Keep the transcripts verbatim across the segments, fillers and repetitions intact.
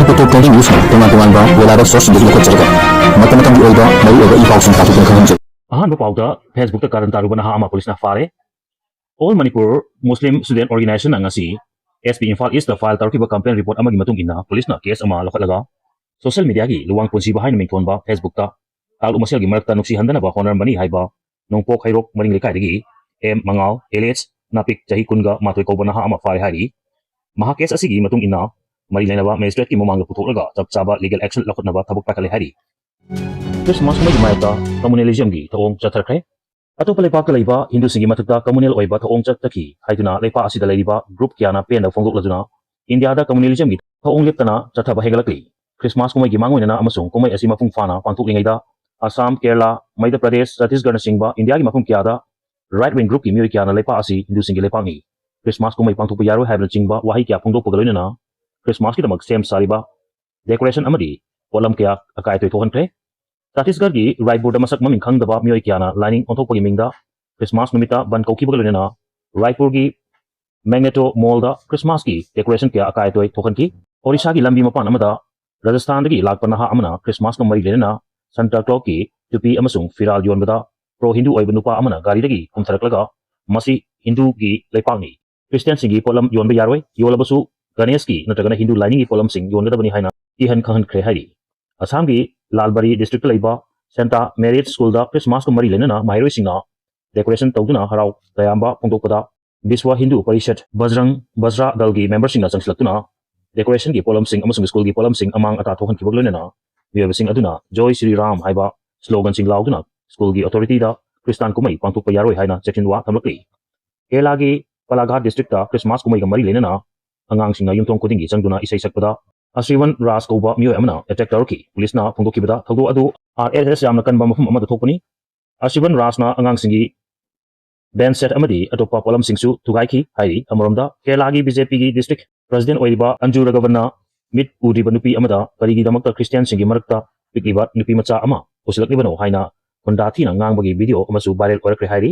ꯇꯣꯞ ꯇꯣꯞ trending news ꯍꯥꯏꯅ ꯇꯣꯉꯥꯟ ꯇꯣꯉꯥꯟꯕ ꯔꯤꯂꯥꯏꯕꯜ ꯁꯣꯔꯁꯁꯤꯡꯗꯒꯤ ꯂꯧꯈꯠꯆꯔꯒ ꯃꯇꯝ ꯃꯇꯝꯒꯤ ꯑꯣꯏꯕ ꯃꯔꯨꯑꯣꯏꯕ ꯏ ꯄꯥꯎꯁꯤꯡ ꯇꯥꯊꯣꯛꯇꯨꯅ ꯈꯪꯍꯟꯖꯔꯤ꯫ ꯑꯍꯥꯟꯕ ꯄꯥꯎꯗ ꯐꯦꯁꯕꯨꯛꯇ ꯀꯥꯔꯟ ꯇꯥꯔꯨꯕ ꯅꯍꯥ ꯑꯃ ꯄꯨꯂꯤꯁꯅ ꯐꯥꯔꯦ꯫ All Manipur Muslim Student Organizationꯅ ꯉꯁꯤ S P Imphal east file ꯇꯧꯔꯛꯈꯤꯕ ꯀꯝꯄ꯭ꯂꯦꯟ ꯔꯤꯄꯣꯔꯠ ꯑꯃꯒꯤ ꯃꯇꯨꯡ ꯏꯟꯅ ꯄꯨꯂꯤꯁꯅ ꯀꯦꯁ ꯑꯃ ꯂꯧꯈꯠꯂꯒ ꯁꯣꯁꯤꯌꯦꯜ ꯃꯤꯗꯤꯌꯥꯒꯤ ꯂꯨꯋꯥꯡ ꯄꯨꯟꯁꯤꯕ ꯍꯥꯏꯅ ꯃꯤꯡꯊꯣꯟꯕ ꯐꯦꯁꯕꯨꯛꯇ ꯀꯥꯡꯂꯨꯞ ꯃꯁꯦꯜꯒꯤ ꯃꯔꯛꯇ ꯅꯨꯡꯁꯤꯍꯟꯗꯅꯕ ꯍꯣꯠꯅꯔꯝꯕꯅꯤ ꯍꯥꯏꯕ ꯅꯣꯡꯄꯣꯛ ꯍꯩꯔꯣꯛ ꯃꯔꯤꯡ ꯂꯩꯀꯥꯏꯗꯒꯤ ꯑꯦꯝ ꯃꯉꯥꯜ alias ꯅꯥꯄꯤꯛ ꯆꯍꯤ ꯀꯨꯟꯒ ꯃꯥꯊꯣꯏ ꯀꯧꯕ ꯅꯍꯥ ꯑꯃ ꯐꯥꯔꯦ ꯍꯥꯏꯔꯤ꯫ ꯃꯍꯥꯛ ꯀꯦꯁ ꯑꯁꯤꯒꯤ ꯃꯇꯨꯡ ꯏꯟꯅ ꯃꯔꯤ ꯂꯩꯅꯕ ꯃꯦꯖꯤꯁꯇ꯭ꯔꯦꯠꯀꯤ ꯃꯃꯥꯡꯗ ꯄꯨꯊꯣꯛꯂꯒ ꯆꯞ ꯆꯥꯕ ꯂꯤꯒꯦꯜ ꯑꯦꯛꯁꯟ ꯂꯧꯈꯠꯅꯕ ꯊꯕꯛ ꯄꯥꯏꯈꯠꯂꯦ ꯍꯥꯏꯔꯤ꯫ ꯈ꯭ꯔꯤꯁꯃꯥꯁ ꯀꯨꯝꯍꯩꯒꯤ ꯃꯥꯌꯣꯛꯇ ꯀꯝꯃꯨꯅꯦꯂꯤꯖꯝꯒꯤ ꯊꯧꯑꯣꯡ ꯆꯠꯊꯈ꯭ꯔꯦ꯫ ꯑꯇꯣꯞꯄ ꯂꯩꯄꯥꯛꯇ ꯂꯩꯕ ꯍꯤꯟꯗꯨꯁꯤꯡꯒꯤ ꯃꯊꯛꯇ ꯀꯝꯃꯨꯅꯦꯜ ꯑꯣꯏꯕ ꯊꯧꯑꯣꯡ ꯆꯠꯊꯈꯤ ꯍꯥꯏꯗꯨꯅ ꯂꯩꯄꯥꯛ ꯑꯁꯤꯗ ꯂꯩꯔꯤꯕ ꯒ꯭ꯔꯨꯞ ꯀꯌꯥꯅ ꯄꯦꯟꯗꯕ ꯐꯣꯡꯗꯣꯛꯂꯗꯨꯅ ꯏꯟꯗꯤꯌꯥꯗ ꯀꯝꯃꯨꯅꯦꯂꯤꯖꯝꯒꯤ ꯊꯧꯑꯣꯡ ꯂꯦꯞꯇꯅ ꯆꯠꯊꯕ ꯍꯦꯟꯒꯠꯂꯛꯂꯤ꯫ ꯈ꯭ꯔꯤꯁꯃꯥꯁ ꯀꯨꯝꯍꯩꯒꯤ ꯃꯥꯡꯑꯣꯏꯅꯅ ꯑꯃꯁꯨꯡ ꯀꯨꯝꯍꯩ ꯑꯁꯤ ꯃꯄꯨꯡ ꯐꯥꯅ ꯄꯥꯡꯊꯣꯛꯂꯤꯉꯩꯗ ꯑꯁꯥꯝ, ꯀꯦꯔꯂꯥ, ꯃꯙ꯭ꯌ ꯄ꯭ꯔꯗꯦꯁ, ꯆꯇꯤꯁꯒꯔꯅꯆꯤꯡꯕ ꯏꯟꯗꯤꯌꯥꯒꯤ ꯃꯐꯝ ꯀꯌꯥꯗ ꯔꯥꯏꯠ ꯋꯤꯡ ꯒ꯭ꯔꯨꯞꯀꯤ ꯃꯤꯑꯣꯏ ꯀꯌꯥꯅ ꯂꯩꯄꯥꯛ ꯑꯁꯤ ꯍꯤꯟꯗꯨꯁꯤꯡꯒꯤ ꯂꯩꯄꯥꯛꯅꯤ, ꯈ꯭ꯔꯤꯁꯃꯥꯁ ꯀꯨꯝꯍꯩ ꯄꯥꯡꯊꯣꯛꯄ ꯌꯥꯔꯣꯏ ꯍꯥꯏꯕꯅꯆꯤꯡꯕ ꯋꯥꯍꯩ ꯀꯌꯥ ꯐꯣꯡꯗꯣꯛꯄꯒ ꯂꯣꯏꯅꯅ ꯈ꯭ꯔꯤꯁꯃꯥꯁꯀꯤꯗꯃꯛ ꯁꯦꯝ ꯁꯥꯔꯤꯕ ꯗꯦꯀꯣꯔꯦꯁꯟ ꯑꯃꯗꯤ ꯄꯣꯠꯂꯝ ꯀꯌꯥ ꯑꯀꯥꯏ ꯑꯇꯣꯏ ꯊꯣꯛꯍꯟꯈ꯭ꯔꯦ꯫ ꯆꯇꯤꯁꯒꯔꯒꯤ ꯔꯥꯏꯄꯨꯔꯗ ꯃꯁꯛ ꯃꯃꯤꯡ ꯈꯪꯗꯕ ꯃꯤꯑꯣꯏ ꯀꯌꯥꯅ ꯂꯥꯏꯅꯤꯡ ꯑꯣꯟꯊꯣꯛꯄꯒꯤ ꯃꯤꯡꯗ ꯈ꯭ꯔꯤꯁꯃꯥꯁ ꯅꯨꯃꯤꯠꯇ ꯕꯟ ꯀꯧꯈꯤꯕꯒ ꯂꯣꯏꯅꯅ ꯔꯥꯏꯄꯨꯔꯒꯤ ꯃꯦꯒꯅꯦꯇꯣ ꯃꯣꯜꯗ ꯈ꯭ꯔꯤꯁꯃꯥꯁꯀꯤ ꯗꯦꯀꯣꯔꯦꯁꯟ ꯀꯌꯥ ꯑꯀꯥꯏ ꯑꯇꯣꯏ ꯊꯣꯛꯍꯟꯈꯤ꯫ ꯑꯣꯔꯤꯁꯥꯒꯤ ꯂꯝꯕꯤ ꯃꯄꯥꯟ ꯑꯃꯗ ꯔꯥꯖꯁꯊꯥꯟꯗꯒꯤ ꯂꯥꯛꯄ ꯅꯍꯥ ꯑꯃꯅ ꯈ꯭ꯔꯤꯁꯃꯥꯁꯀ ꯃꯔꯤ ꯂꯩꯅꯅ ꯁꯟꯇꯥ ꯀ꯭ꯂꯣꯖꯀꯤ ꯇꯨꯄꯤ ꯑꯃꯁꯨꯡ ꯐꯤꯔꯥꯜ ꯌꯣꯟꯕꯗ ꯄ꯭ꯔꯣ ꯍꯤꯟꯗꯨ ꯑꯣꯏꯕ ꯅꯨꯄꯥ ꯑꯃꯅ ꯒꯥꯔꯤꯗꯒꯤ ꯀꯨꯝꯊꯔꯛꯂꯒ ꯃꯁꯤ ꯍꯤꯟꯗꯨꯒꯤ ꯂꯩꯄꯥꯛꯅꯤ, ꯈ꯭ꯔꯤꯁꯇꯤꯌꯥꯟꯁꯤꯡꯒꯤ ꯄꯣꯠꯂꯝ ꯌꯣꯟꯕ ꯌꯥꯔꯣꯏ, ꯌꯣꯜꯂꯕꯁꯨ ꯒꯅꯦꯁꯀꯤ ꯅꯠꯇ꯭ꯔꯒꯅ ꯍꯤꯟꯗꯨ ꯂꯥꯏꯅꯤꯡꯒꯤ ꯄꯣꯠꯂꯝꯁꯤꯡ ꯌꯣꯟꯒꯗꯕꯅꯤ ꯍꯥꯏꯅ ꯀꯤꯍꯟ ꯈꯪꯍꯟꯈ꯭ꯔꯦ ꯍꯥꯏꯔꯤ꯫ ꯑꯁꯥꯝꯒꯤ ꯂꯥꯜꯕꯥꯔꯤ ꯗꯤꯁꯇ꯭ꯔꯤꯛꯇ ꯂꯩꯕ ꯁꯦꯟꯇꯥ ꯃꯦꯔꯤꯠ ꯁ꯭ꯀꯨꯜꯗ ꯈ꯭ꯔꯤꯁꯃꯥꯁꯀ ꯃꯔꯤ ꯂꯩꯅꯅ ꯃꯍꯩꯔꯣꯏꯁꯤꯡꯅ ꯗꯦꯀꯣꯔꯦꯁꯟ ꯇꯧꯗꯨꯅ ꯍꯔꯥꯎ ꯇꯌꯥꯝꯕ ꯐꯣꯡꯗꯣꯛꯄꯗ ꯕꯤꯁ꯭ꯋ ꯍꯤꯟꯗꯨ ꯄꯔꯤꯁꯠ ꯕꯖꯔꯪ ꯕꯖ꯭ꯔꯥ ꯗꯜꯒꯤ ꯃꯦꯝꯕꯔꯁꯤꯡꯅ ꯆꯪꯁꯤꯜꯂꯛꯇꯨꯅ ꯗꯦꯀꯣꯔꯦꯁꯟꯒꯤ ꯄꯣꯠꯂꯝꯁꯤꯡ ꯑꯃꯁꯨꯡ ꯁ꯭ꯀꯨꯜꯒꯤ ꯄꯣꯠꯂꯝꯁꯤꯡ ꯑꯃꯥꯡ ꯑꯇꯥ ꯊꯣꯛꯍꯟꯈꯤꯕꯒ ꯂꯣꯏꯅꯅ ꯃꯤꯑꯣꯏꯕꯁꯤꯡ ꯑꯗꯨꯅ "ꯖꯣꯏ ꯁ꯭ꯔꯤ ꯔꯥꯝ" ꯍꯥꯏꯕ ꯁ꯭ꯂꯣꯒꯟꯁꯤꯡ ꯂꯥꯎꯗꯨꯅ ꯁ꯭ꯀꯨꯜꯒꯤ ꯑꯣꯊꯣꯔꯤꯇꯤꯗ ꯈ꯭ꯔꯤꯁꯇꯥꯟ ꯀꯨꯝꯍꯩ ꯄꯥꯡꯊꯣꯛꯄ ꯌꯥꯔꯣꯏ ꯍꯥꯏꯅ ꯆꯦꯛꯁꯤꯟ ꯋꯥ ꯊꯝꯂꯛꯂꯤ꯫ ꯀꯦꯔꯂꯥꯒꯤ ꯄꯂꯥꯒꯥꯠ ꯗꯤꯁꯇ꯭ꯔꯤꯛꯇ ꯈ꯭ꯔꯤꯁꯃꯥꯁ ꯀꯨꯝꯍꯩꯒ ꯃꯔꯤ ꯂꯩꯅꯅ ꯑꯉꯥꯡꯁꯤꯡꯅ ꯌꯨꯝꯊꯣꯡ ꯈꯨꯗꯤꯡꯒꯤ ꯆꯪꯗꯨꯅ ꯏꯁꯩ ꯁꯛꯄꯗ ꯑꯁ꯭ꯔꯤꯋꯟ ꯔꯥꯖ ꯀꯧꯕ ꯃꯤꯑꯣꯏ ꯑꯃꯅ ꯑꯦꯇꯦꯛ ꯇꯧꯔꯛꯈꯤ꯫ ꯄꯨꯂꯤꯁꯅ ꯐꯣꯡꯗꯣꯛꯈꯤꯕꯗ ꯊꯧꯗꯣꯛ ꯑꯗꯨ ꯑꯥꯔ ꯑꯦꯁ ꯑꯦꯁ ꯌꯥꯝꯅ ꯀꯟꯕ ꯃꯐꯝ ꯑꯃꯗ ꯊꯣꯛꯄꯅꯤ꯫ ꯑꯁ꯭ꯔꯤꯋꯟ ꯔꯥꯖꯅ ꯑꯉꯥꯡꯁꯤꯡꯒꯤ ꯕꯦꯟ ꯁꯦꯠ ꯑꯃꯗꯤ ꯑꯇꯣꯞꯄ ꯄꯣꯠꯂꯝꯁꯤꯡꯁꯨ ꯊꯨꯒꯥꯏꯈꯤ ꯍꯥꯏꯔꯤ꯫ ꯑꯃꯔꯣꯝꯗ ꯀꯦꯔꯂꯥꯒꯤ ꯕꯤ ꯖꯦ ꯄꯤꯒꯤ ꯗꯤꯁꯇ꯭ꯔꯤꯛ ꯄ꯭ꯔꯁꯤꯗꯦꯟ ꯑꯣꯏꯔꯤꯕ ꯑꯟꯖꯨ ꯔꯥꯘꯕꯟꯅ ꯃꯤꯠ ꯎꯗ꯭ꯔꯤꯕ ꯅꯨꯄꯤ ꯑꯃꯗ ꯀꯔꯤꯒꯤꯗꯃꯛꯇ ꯈ꯭ꯔꯤꯁꯇꯤꯌꯥꯟꯁꯤꯡꯒꯤ ꯃꯔꯛꯇ ꯄꯤꯛꯂꯤꯕ ꯅꯨꯄꯤ ꯃꯆꯥ ꯑꯃ ꯄꯨꯁꯤꯜꯂꯛꯂꯤꯕꯅꯣ ꯍꯥꯏꯅ ꯍꯨꯟꯗꯥ ꯊꯤꯅ ꯉꯥꯡꯕꯒꯤ ꯚꯤꯗꯤꯑꯣ ꯑꯃꯁꯨ ꯚꯥꯏꯔꯦꯜ ꯑꯣꯏꯔꯛꯈ꯭ꯔꯦ ꯍꯥꯏꯔꯤ꯫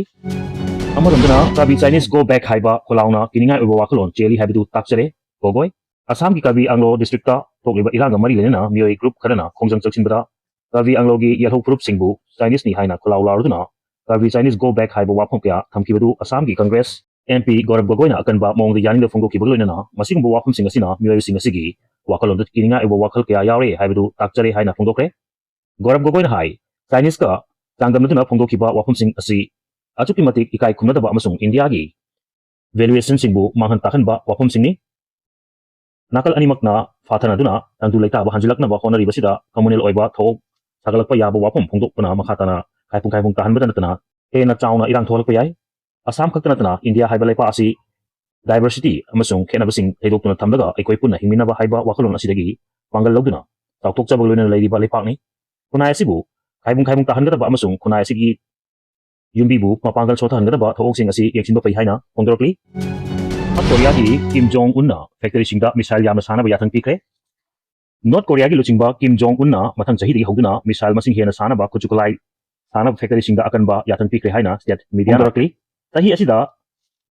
ꯑꯃꯔꯣꯝꯗꯅ ꯀꯥꯔꯕꯤ ꯆꯥꯏꯅꯤꯁ ꯒꯣ ꯕꯦꯛ ꯍꯥꯏꯕ ꯈꯣꯜꯂꯥꯎꯅ ꯀꯤꯅꯤꯡꯉꯥꯏ ꯑꯣꯏꯕ ꯋꯥꯈꯜꯂꯣꯟ ꯆꯦꯜꯂꯤ ꯍꯥꯏꯕꯗꯨ ꯇꯥꯛꯆꯔꯦ ꯒꯣꯒꯣꯏ꯫ ꯑꯁꯥꯝꯒꯤ ꯀꯥꯔꯕꯤ ꯑꯪꯒ꯭ꯂꯣ ꯗꯤꯁꯇ꯭ꯔꯤꯛꯇ ꯊꯣꯛꯂꯤꯕ ꯏꯔꯥꯡꯒ ꯃꯔꯤ ꯂꯩꯅꯅ ꯃꯤꯑꯣꯏ group ꯈꯔꯅ ꯈꯣꯡꯖꯪ ꯆꯪꯁꯤꯟꯕꯗ ꯀꯥꯔꯕꯤ ꯑꯪꯂꯣꯒꯤ ꯌꯦꯜꯍꯧ ꯐꯨꯔꯨꯞꯁꯤꯡꯕꯨ Chineseꯅꯤ ꯍꯥꯏꯅ ꯈꯨꯂꯥꯎ ꯂꯥꯎꯔꯗꯨꯅ ꯀꯥꯔꯕꯤ Chinese go back ꯍꯥꯏꯕ ꯋꯥꯐꯝ ꯀꯌꯥ ꯊꯝꯈꯤꯕꯗꯨ ꯑꯁꯥꯝꯒꯤ Congress MP ꯒꯧꯔꯕ ꯒꯣꯒꯣꯏꯅ ꯑꯀꯟꯕ ꯃꯑꯣꯡꯗ ꯌꯥꯅꯤꯡꯗꯕ ꯐꯣꯡꯗꯣꯛꯈꯤꯕꯒ ꯂꯣꯏꯅꯅ ꯃꯁꯤꯒꯨꯝꯕ ꯋꯥꯐꯝꯁꯤꯡ ꯑꯁꯤꯅ ꯃꯤꯑꯣꯏꯁꯤꯡ ꯑꯁꯤꯒꯤ ꯋꯥꯈꯜꯂꯣꯟꯗ ꯀꯤꯅꯤꯡꯉꯥꯏ ꯑꯣꯏꯕ ꯋꯥꯈꯜ ꯀꯌꯥ ꯌꯥꯎꯔꯦ ꯍꯥꯏꯕꯗꯨ ꯇꯥꯛꯆꯔꯦ ꯍꯥꯏꯅ ꯐꯣꯡꯗꯣꯛꯈ꯭ꯔꯦ꯫ ꯒꯧꯔꯕ ꯒꯣꯒꯣꯏꯅ ꯍꯥꯏ, Chineseꯀ ꯆꯥꯡꯗꯝꯅꯗꯨꯅ ꯐꯣꯡꯗꯣꯛꯈꯤꯕ ꯋꯥꯐꯝꯁꯤꯡ ꯑꯁꯤ ꯑꯁꯨꯛꯀꯤ ꯃꯇꯤꯛ ꯏꯀꯥꯏ ꯈꯨꯝꯅꯗꯕ ꯑꯃꯁꯨꯡ ꯏꯟꯗꯤꯌꯥꯒꯤ valuationꯁꯤꯡꯕꯨ ꯃꯥꯡꯍꯟ ꯇꯥꯛꯍꯟꯕ ꯋꯥꯐꯝꯁꯤꯡꯅꯤ꯫ ꯅꯥꯀꯜ ꯑꯅꯤꯃꯛꯅ ꯐꯥꯊꯅꯗꯨꯅ ꯇꯪꯗꯨ ꯂꯩꯇꯥꯕ ꯍꯟꯖꯤꯜꯂꯛꯅꯕ ꯍꯣꯠꯅꯔꯤꯕꯁꯤꯗ communal ꯑꯣꯏꯕ ꯊꯧꯑꯣꯡ ꯁꯥꯒꯠꯂꯛꯄ ꯌꯥꯕ ꯋꯥꯐꯝ ꯐꯣꯡꯗꯣꯛꯄꯅ ꯃꯈꯥ ꯇꯥꯅ ꯈꯥꯏꯄꯨꯡ ꯈꯥꯏꯄꯨꯡ ꯇꯥꯍꯟꯕꯇ ꯅꯠꯇꯅ ꯍꯦꯟꯅ ꯆꯥꯎꯅ ꯏꯔꯥꯡ ꯊꯣꯛꯍꯜꯂꯛꯄ ꯌꯥꯏ꯫ ꯑꯁꯥꯝ ꯈꯛꯇ ꯅꯠꯇꯅ ꯏꯟꯗꯤꯌꯥ ꯍꯥꯏꯕ ꯂꯩꯄꯥꯛ ꯑꯁꯤ diversity ꯑꯃꯁꯨꯡ ꯈꯦꯠꯅꯕꯁꯤꯡ ꯊꯩꯗꯣꯛꯇꯨꯅ ꯊꯝꯂꯒ ꯑꯩꯈꯣꯏ ꯄꯨꯟꯅ ꯍꯤꯡꯃꯤꯟꯅꯕ ꯍꯥꯏꯕ ꯋꯥꯈꯜꯂꯣꯟ ꯑꯁꯤꯗꯒꯤ ꯄꯥꯡꯒꯜ ꯂꯧꯗꯨꯅ ꯆꯥꯎꯊꯣꯛꯆꯕ ꯂꯣꯏꯅꯅ ꯂꯩꯔꯤꯕ ꯂꯩꯄꯥꯛꯅꯤ꯫ ꯈꯨꯟꯅꯥꯏ ꯑꯁꯤꯕꯨ ꯈꯥꯏꯕꯨꯡ ꯈꯥꯏꯕꯨꯡ ꯇꯥꯍꯟꯒꯗꯕ ꯑꯃꯁꯨꯡ ꯈꯨꯟꯅꯥꯏ ꯑꯁꯤꯒꯤ ꯌꯨꯝꯕꯤꯕꯨ ꯃꯄꯥꯡꯒꯜ ꯁꯣꯊꯍꯟꯒꯗꯕ ꯊꯧꯑꯣꯡꯁꯤꯡ ꯑꯁꯤ ꯌꯦꯡꯁꯤꯟꯕ ꯐꯩ ꯍꯥꯏꯅ ꯐꯣꯡꯗꯣꯔꯛꯂꯤ꯫ ꯅꯣꯔꯠ ꯀꯣꯔꯤꯌꯥꯒꯤ ꯀꯤꯝ ꯖꯣꯡ ꯎꯟꯅ factoryꯁꯤꯡꯗ missile ꯌꯥꯝꯅ ꯁꯥꯟꯅꯕ ꯌꯥꯊꯪ ꯄꯤꯈ꯭ꯔꯦ꯫ ꯅꯣꯔꯠ ꯀꯣꯔꯤꯌꯥꯒꯤ ꯂꯨꯆꯤꯡꯕ ꯀꯤꯝ ꯖꯣꯡ ꯎꯟꯅ ꯃꯊꯪ ꯆꯍꯤꯗꯒꯤ ꯍꯧꯗꯨꯅ missile ꯃꯁꯤꯡ ꯍꯦꯟꯅ ꯁꯥꯟꯅꯕ ꯈꯨꯠꯁꯨ ꯈꯨꯠꯂꯥꯏ ꯁꯥꯟꯅꯕ factoryꯁꯤꯡꯗ ꯑꯀꯟꯕ ꯌꯥꯊꯪ ꯄꯤꯈ꯭ꯔꯦ ꯍꯥꯏꯅ state media ꯐꯣꯡꯗꯣꯔꯛꯂꯤ꯫ ꯆꯍꯤ ꯑꯁꯤꯗ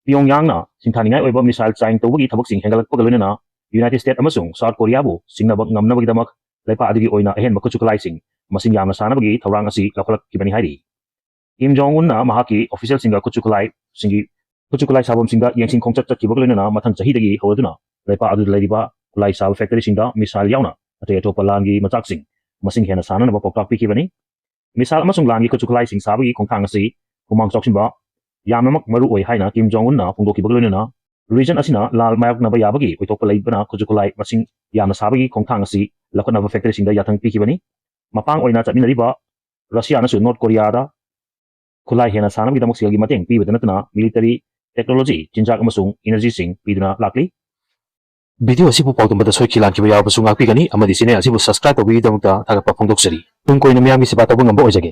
ꯄꯤꯌꯣꯡꯌꯥꯡꯅ ꯁꯤꯡꯊꯥꯅꯤꯡꯉꯥꯏ ꯑꯣꯏꯕ missile trying ꯇꯧꯕꯒꯤ ꯊꯕꯛꯁꯤꯡ ꯍꯦꯟꯒꯠꯂꯛꯄꯒ ꯂꯣꯏꯅꯅ United States ꯑꯃꯁꯨꯡ ꯁꯥꯎꯠ ꯀꯣꯔꯤꯌꯥꯕꯨ ꯁꯤꯡꯅꯕ ꯉꯝꯅꯕꯒꯤꯗꯃꯛ ꯂꯩꯄꯥꯛ ꯑꯗꯨꯒꯤ ꯑꯣꯏꯅ ꯑꯍꯦꯟꯕ ꯈꯨꯠꯁꯨ ꯈꯨꯠꯂꯥꯏꯁꯤꯡ ꯃꯁꯤꯡ ꯌꯥꯝꯅ ꯁꯥꯟꯅꯕꯒꯤ ꯊꯧꯔꯥꯡ ꯑꯁꯤ ꯂꯧꯈꯠꯂꯛꯈꯤꯕꯅꯤ ꯍꯥꯏꯔꯤ꯫ ꯀꯤꯝ ꯖꯣꯡ ꯎꯟꯅ ꯃꯍꯥꯛꯀꯤ officialꯁꯤꯡꯒ ꯈꯨꯠꯁꯨ ꯈꯨꯠꯂꯥꯏꯁꯤꯡꯒꯤ ꯈꯨꯠꯁꯨ ꯈꯨꯠꯂꯥꯏ ꯁꯥꯐꯝꯁꯤꯡꯗ ꯌꯦꯡꯁꯤꯟ ꯈꯣꯡꯆꯠ ꯆꯠꯈꯤꯕꯒ ꯂꯣꯏꯅꯅ ꯃꯊꯪ ꯆꯍꯤꯗꯒꯤ ꯍꯧꯔꯗꯨꯅ ꯂꯩꯄꯥꯛ ꯑꯗꯨꯗ ꯂꯩꯔꯤꯕ ꯈꯨꯠꯂꯥꯏ ꯁꯥꯕ factoryꯁꯤꯡꯗ missile ꯌꯥꯎꯅ ꯑꯇꯩ ꯑꯇꯣꯞꯄ ꯂꯥꯟꯒꯤ ꯃꯆꯥꯛꯁꯤꯡ ꯃꯁꯤꯡ ꯍꯦꯟꯅ ꯁꯥꯟꯅꯅꯕ ꯄꯥꯎꯇꯥꯛ ꯄꯤꯈꯤꯕꯅꯤ꯫ Missile ꯑꯃꯁꯨꯡ ꯂꯥꯟꯒꯤ ꯈꯨꯠꯁꯨ ꯈꯨꯠꯂꯥꯏꯁꯤꯡ ꯁꯥꯕꯒꯤ ꯈꯣꯡꯊꯥꯡ ꯑꯁꯤ ꯍꯨꯃꯥꯡ ꯆꯥꯎꯁꯤꯟꯕ ꯌꯥꯝꯅꯃꯛ ꯃꯔꯨ ꯑꯣꯏ ꯍꯥꯏꯅ ꯀꯤꯝ ꯖꯣꯡ ꯎꯟꯅ ꯐꯣꯡꯗꯣꯛꯈꯤꯕꯒ ꯂꯣꯏꯅꯅ region ꯑꯁꯤꯅ ꯂꯥꯜ ꯃꯥꯌꯣꯛꯅꯕ ꯌꯥꯕꯒꯤ ꯑꯣꯏꯊꯣꯛꯄ ꯂꯩꯕꯅ ꯈꯨꯠꯁꯨ ꯈꯨꯠꯂꯥꯏ ꯃꯁꯤꯡ ꯌꯥꯝꯅ ꯁꯥꯕꯒꯤ ꯈꯣꯡꯊꯥꯡ ꯑꯁꯤ ꯂꯧꯈꯠꯅꯕ factoryꯁꯤꯡꯗ ꯌꯥꯊꯪ ꯄꯤꯈꯤꯕꯅꯤ꯫ ꯃꯄꯥꯡ ꯑꯣꯏꯅ ꯆꯠꯃꯤꯟꯅꯔꯤꯕ ꯔꯁꯤꯌꯥꯅꯁꯨ ꯅꯣꯔꯠ ꯀꯣꯔꯤꯌꯥꯗ ꯈꯨꯠꯂꯥꯏ ꯍꯦꯟꯅ ꯁꯥꯅꯕꯒꯤꯗꯃꯛ ꯁꯦꯜꯒꯤ ꯃꯇꯦꯡ ꯄꯤꯕꯇ ꯅꯠꯇꯅ military technology, ꯆꯤꯟꯖꯥꯛ ꯑꯃꯁꯨꯡ energyꯁꯤꯡ ꯄꯤꯗꯨꯅ ꯂꯥꯛꯂꯤ꯫ Video ꯑꯁꯤꯕꯨ ꯄꯥꯎꯗꯝꯕꯗ ꯁꯣꯏꯈꯤ ꯂꯥꯟꯈꯤꯕ ꯌꯥꯎꯔꯕꯁꯨ ꯉꯥꯛꯄꯤꯒꯅꯤ ꯑꯃꯗꯤ channel ꯑꯁꯤꯕꯨ subscribe ꯇꯧꯕꯤꯕꯒꯤꯗꯃꯛꯇ ꯊꯥꯒꯠꯄ ꯐꯣꯡꯗꯣꯛꯆꯔꯤ꯫ ꯇꯨꯡ ꯀꯣꯏꯅ ꯃꯤꯌꯥꯝꯒꯤ ꯁꯦꯕꯥ ꯇꯧꯕ ꯉꯝꯕ ꯑꯣꯏꯖꯒꯦ꯫